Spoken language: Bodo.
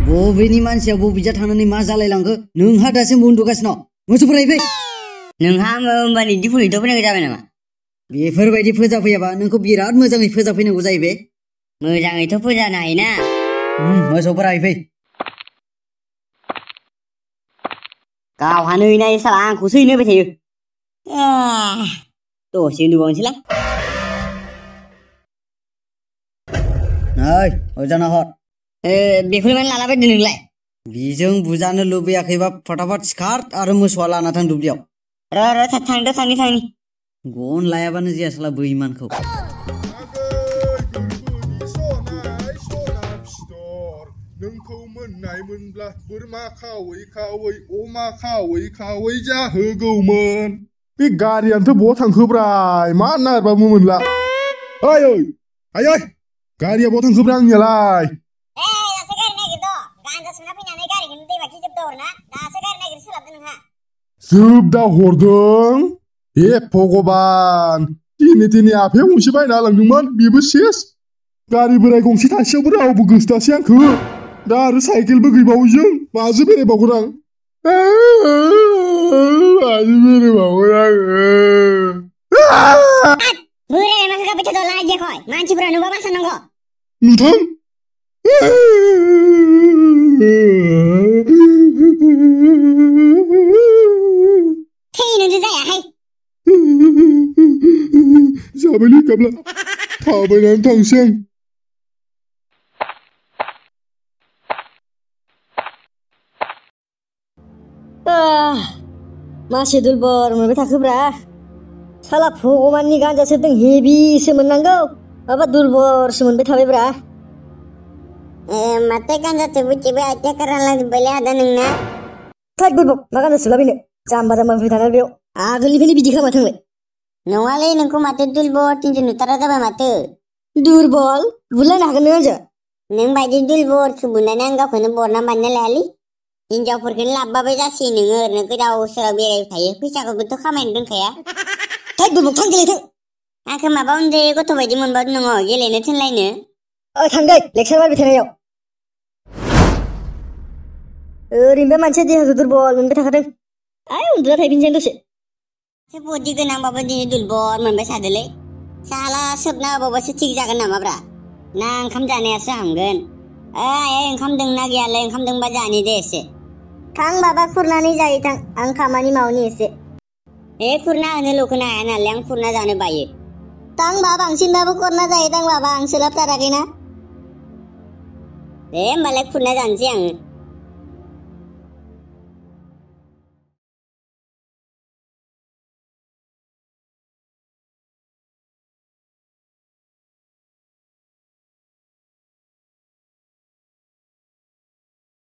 बबेनि मानसिया बबेजा थांनानै मा जालायलांखो नोंहा दासिम उन्दुगासिनो मोसौफोरा फै नोंहा होमबानि दिफुनिथ' फैनांगौ जाबाय नामा बेफोरबायदि फोजाफैयाबा नोंखौ बिराद मोजाङै फोजाफैनांगौ जायो बे मोजाङैथ' फोजानो हायोना मोसौफोरा फै गावहानो हैनाय साला आंखौसो हैनो होबाय थायो दसे उन्दुबावनोसैलां नै अजाना हर बेखौनो माने लाला बायदों नोंलाय बिजों बुजानो लुबैयाखैबा फटाफट सिखार आरो मोसौआ लाना थां दुब्लियाव र' थांनि गन लायाबानो जाया साला बैमानखौ नोंखौ मोननाय मोनब्ला बोरमा खावै खावै अमा खावै खावै जाहोगौमोन बे गारियानोथ' बहा थांखोब्राय मा नागिरबाबो मोनला ओइ आयै गारिया बहा थांखोब्रा आंनियालाय जोबदा हरदों हे भगबान दिनै आफाया गंसे बायना लांदोंमोन बेबो सेस गारि बोराय गंसे थासेयावबो रावबो गोसोथासै आंखौ दा आरो साइकेलबो गैबावैजों माजों बेरायबावगोन आं माजों बेरायबावगोन आङो बोराया माखौ गाबबाय थादों लाजियाखै मानसिफोरा नुबा मा साननांगौ नुथां थैनोसो जायाहाय जाबायलै गाब्ला थाबायनानै थांसै आं मासे दुलबर मोनबाय थाखोब्रा साला भगबाननि गान्जा सोबदों हेभिसो मोननांगौ माबा दुलबरसो मोनबाय थाबायब्रा माथो गान्जा थोबो आथिया खारलांजोब्बायलै आदा नोंना थै बुरबक मा गान्जा सोबलाबायनो जाम्बा फैबाय थानानै बेयाव आगोलनिफ्रायनो बिदि खालामा थांलाय नङालै नोंखौ माथो दुलबर तिनजो नुथारा जाबाय माथो दुरबल बुलायनो हागोन नों आंजों नों बायदि दुलबरखौ बुनानै आं गावखौनो बरना बानायना लायालै हिनजावफोरखौनो लाबबाबो जासै नोङो ओरैनो गोदाव सोराव बेरायबाय थायो फैसाखौबोथ' खामायनो रोंखाया थै बुरबक थां गेलेथों आंखौ माबा उन्दै गथ' बायदि मोनबावदों नङ गेलेनो थोनलायनो थांदै लेक्सार मारिबाय थानायाव ओरैनोबा मानसिया देहाखौ दुरबल मोनबाय थाखादों उन्दुना थाहैफिनसै दसे बदि गोनांबाबो दिनै दुलबर मोनबाय थादोलै साला सोबना होबावबासो थिग जागोन नामाब्रा ना ओंखाम जानायासो हामगोन ओंखाम दोंना गैयालै ओंखाम दोंबा जानि दे एसे थां बाबा खुरनानै जायो थां आं खामानि मावनि एसे खुरना होनो लुखोनो हाया नालाय आं खुरना जानो बायो थां बा बांसिनबाबो खुरना जायो थां बाबा आं सोलाबथाराखैना दे होमबालाय खुरना जानोसै आङो